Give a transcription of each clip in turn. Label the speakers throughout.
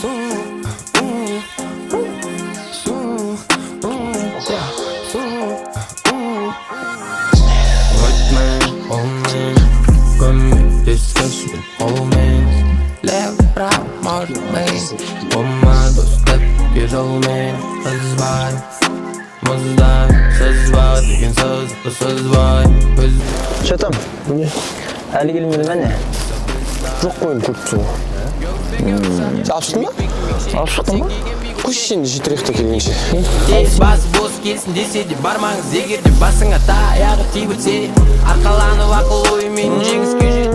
Speaker 1: Су, у, су, у, я, су, у. Өтме, олмен, көмектескенші қолмен. Лево, право, может быть. Болмады ұстап жолмен. Қыз бар, мұздай, сіз бар деген сөз, сөз бар. Біз
Speaker 2: Че там?
Speaker 3: Не?
Speaker 2: Әлі келмеді ме, не?
Speaker 3: Жоқ қой, енді көріп тұрсың ғой. Сен алып шықтың ба?
Speaker 2: Алып шықтым ба?
Speaker 3: Қойшы, енді жетірек та келгенше.
Speaker 1: Тез бас бос келсін десе де бармаңыз. Егер де басыңа таяғы тиіп өтсе, арқаланып ақыл оймен жеңіске жет.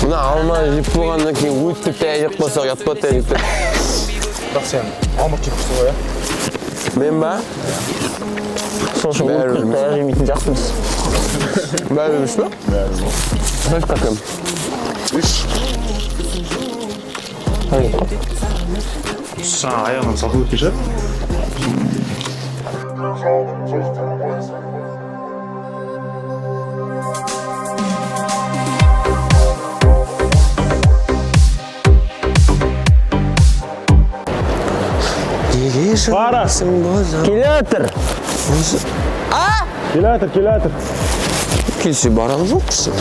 Speaker 3: Мына алма жеп болғаннан кейін өтіп таяқ жеп қалсақ, ұят болады да, жігіттер.
Speaker 4: Бірақ сен алмұрт жеп тұрсың ғой, иә?
Speaker 3: Мен ба?
Speaker 2: Сол үшін
Speaker 3: Бәрі
Speaker 2: өткізіп таяқ жемейтін сияқтымыз.
Speaker 3: Бәрі үш па? Бәрі. Каким?
Speaker 4: Үш. Жаңа аяғынан салқын өткен шығар.
Speaker 3: Неге
Speaker 4: Бара.
Speaker 3: жылайсың, бозым?
Speaker 2: Келе жатыр.
Speaker 4: Келе жатыр, келе жатыр.
Speaker 3: Келсе, барған жоқсың.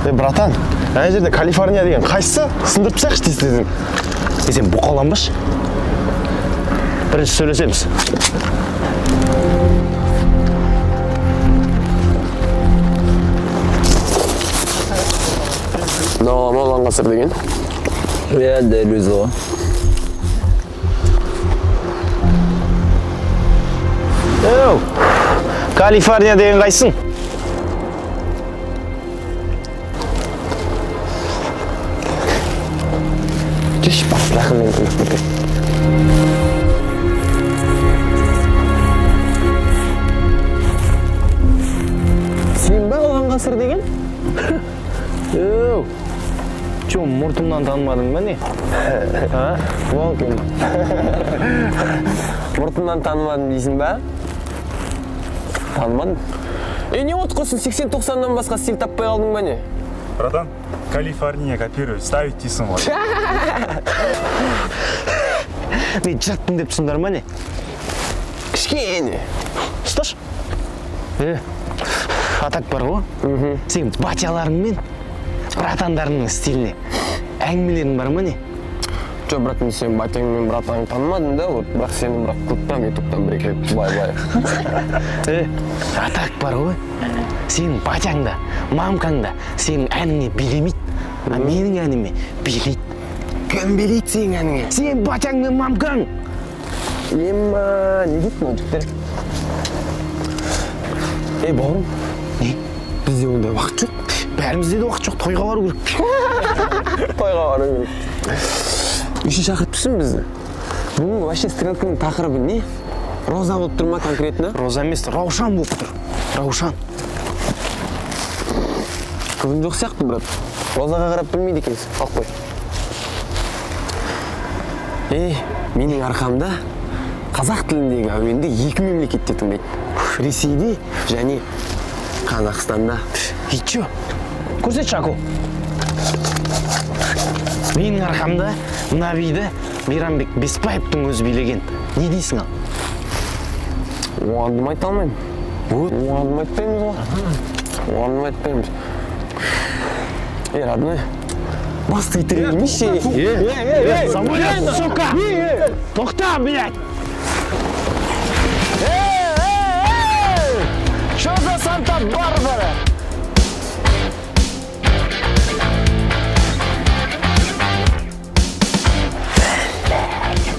Speaker 4: Е, братан, ана жерде Калифорния деген қайсысы? Сындырып тастайықшы тез тезден.
Speaker 5: Е, сен бұқаланбашы. Бірінші сөйлесеміз.
Speaker 3: Мынау ма Ұлан ғасыр деген?
Speaker 2: Иә, дәл өзі ғой.
Speaker 5: Еу, Калифорния деген қайсың?
Speaker 3: Жүрші, бас рахым мен көмек берейін. Сен ба Ұлан ғасыр деген?
Speaker 5: Еу, че, мұртымнан танымадың ба, не?
Speaker 3: А? Волкин. Мұртымнан танымадым дейсің ба? Танымадым. Е, не от құрсын, 80-90-нан басқа стиль таппай қалдың ба, не?
Speaker 4: Братан, Калифорния копировать, ставить дейсің ғой.
Speaker 5: Мен жырттым деп түсіндір ма, не?
Speaker 3: Кішкене.
Speaker 5: Ұсташы. Е, а так бар ғой. Сен батяларың мен братандарыңның стиліне әңгімелерің бар ма, не?
Speaker 3: Жоқ, брат, мен сенің батяң мен братаныңды танымадым да, вот, бірақ сені бірақ көріп ютубтан бір екі рет былай былай.
Speaker 5: Е, а так бар ғой. Сенің батяң да, мамкаң да сенің әніңе билемейді, а менің әніме билейді.
Speaker 3: Кім билейді сенің әніңе?
Speaker 5: Сенің батяң мен мамкаң.
Speaker 3: Ема, не дейді мынау жігіттер? Ей, бауырым.
Speaker 5: Не?
Speaker 3: Бізде ондай уақыт жоқ.
Speaker 5: Бәрімізде де уақыт жоқ, тойға бару керек.
Speaker 3: Тойға бару керек. Еще шақырып тұрсың бізді. Бүгінгі вообще стрелканың тақырыбы не? Роза болып тұр ма конкретно?
Speaker 5: Роза емес, Раушан болып тұр. Раушан.
Speaker 3: Көзім жоқ сияқты, брат. Розаға қарап білмейді екенсің. Алып қой. Ей, менің арқамда қазақ тіліндегі әуенді екі мемлекетте тыңдайды. Ресейде және Қазақстанда.
Speaker 5: И чё? Көрсетші, Аку. Менің арқамда мына биді Мейрамбек Беспаевтың өзі билеген. Не дейсің ал?
Speaker 3: Оған дым айта алмаймын. Оған дым айтпаймыз ғой. Оған дым айтпаймыз. Ей, родной, басты итере бермейші.
Speaker 5: Самолет, сука! Тоқта, блядь!
Speaker 2: Что за Санта-Барбара?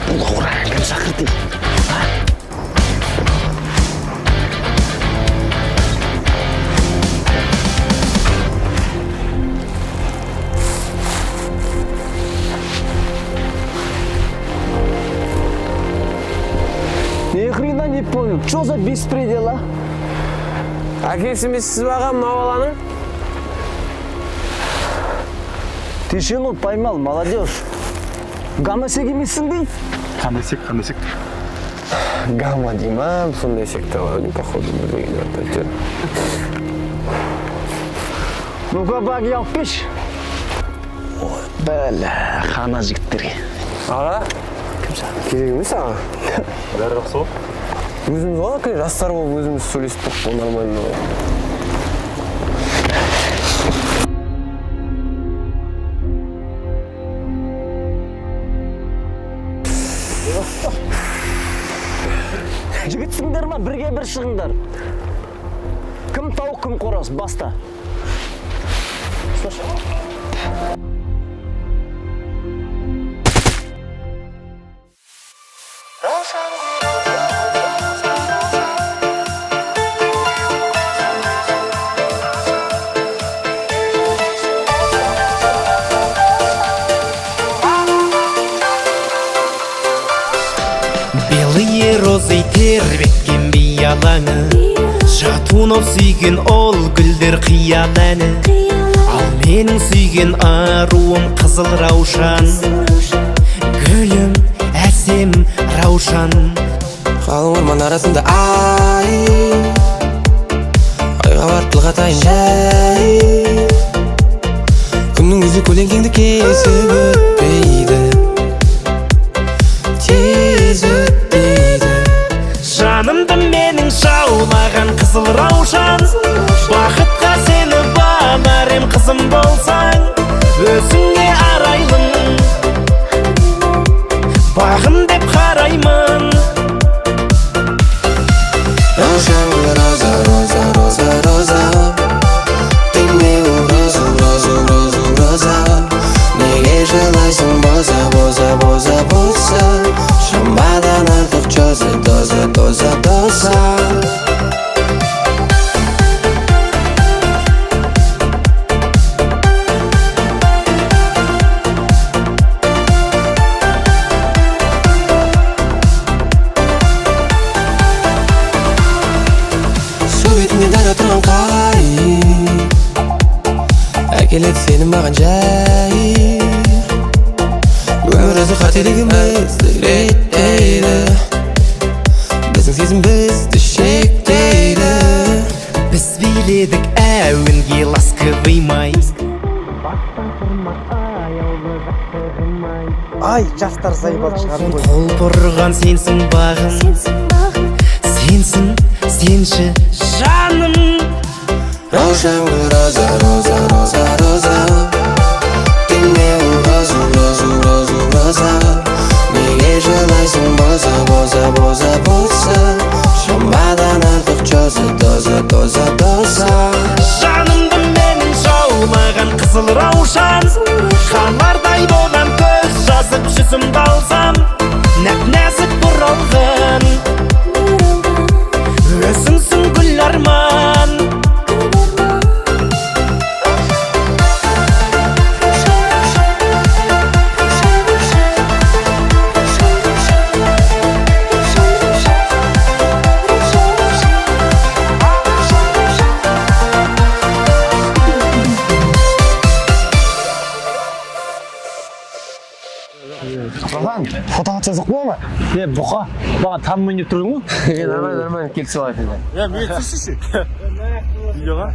Speaker 5: Бұл ауырған кім шақырды? А?
Speaker 2: Ни хрена не понял. Что за беспредел, а?
Speaker 3: Әкесі емессіз бе, аға, мынау баланың?
Speaker 2: Ты жену поймал, молодежь. Гомосек емессің бе?
Speaker 4: Қандай сек, қандай сек?
Speaker 3: Гамма дей ма, сондай секта бар деймін, походу, бірдеңе деп атады.
Speaker 2: Ну-ка, баги алып келші.
Speaker 5: Бәлә, хана жігіттерге.
Speaker 3: Аға, керек емес, аға.
Speaker 4: Бәрі жақсы ғой.
Speaker 3: Өзіміз ғой, әке, жастар болып өзіміз сөйлесіп тұрық қой, нормально ғой.
Speaker 2: Жігітсіңдер ма, бірге бір шығыңдар. Кім тауық, кім қораз, баста.
Speaker 6: Белые розы тербеткен биялаңы, Шатунов сүйген ол гүлдер қиял әні. Ал менің сүйген аруым қызыл раушан. Гүлім, әсем раушан.
Speaker 1: Қалың орман арасында ай, айға барып тіл қатайын жай. Күннің өзі көлеңкеңді кесіп өтпейді, тез өтпейді.
Speaker 6: Жанымды менің жаулаған қызыл раушан, бақытқа сені балар ем қызым болсаң. Өзіңе арайлым, бағым деп қараймын.
Speaker 1: Раушан гүл, роза, роза, роза, роза. Ты мне розу, розу, розу, роза. Неге жылайсың, боза, боза, боза, боза? Шамадан артық чозы, доза, доза, доза. Су бетінде дара тұрған қай әкеледі сені маған жай. Өмір өзі қателігімізді реттейді, біздің сезім бізді шектейді.
Speaker 6: Біз биледік әуенге ласковый май.
Speaker 5: Ай, жастар заебал шығарды ғой.
Speaker 6: Құлпырған сенсің бағым, сенсің, сенші жаным.
Speaker 1: Раушан гүл, роза, роза, роза, роза. Ты мне розу, розу, розу, роза. Неге жылайсың, боза, боза, боза, боза? Шамадан артық чозы, доза, доза, доза.
Speaker 6: Жанымды менің жаулаған қызыл раушан, қалардай болам көз жазып жүзімді алсам. Нәп нәзік бұралған өзіңсің гүл арман.
Speaker 4: Братан, фотоға түсесек бола ма?
Speaker 2: Е, бұқа, маған танымайын деп тұрдың ғой.
Speaker 3: Е, нормально, нормально, келісе алайық енді.
Speaker 4: Е, мен түсші. Видеоға.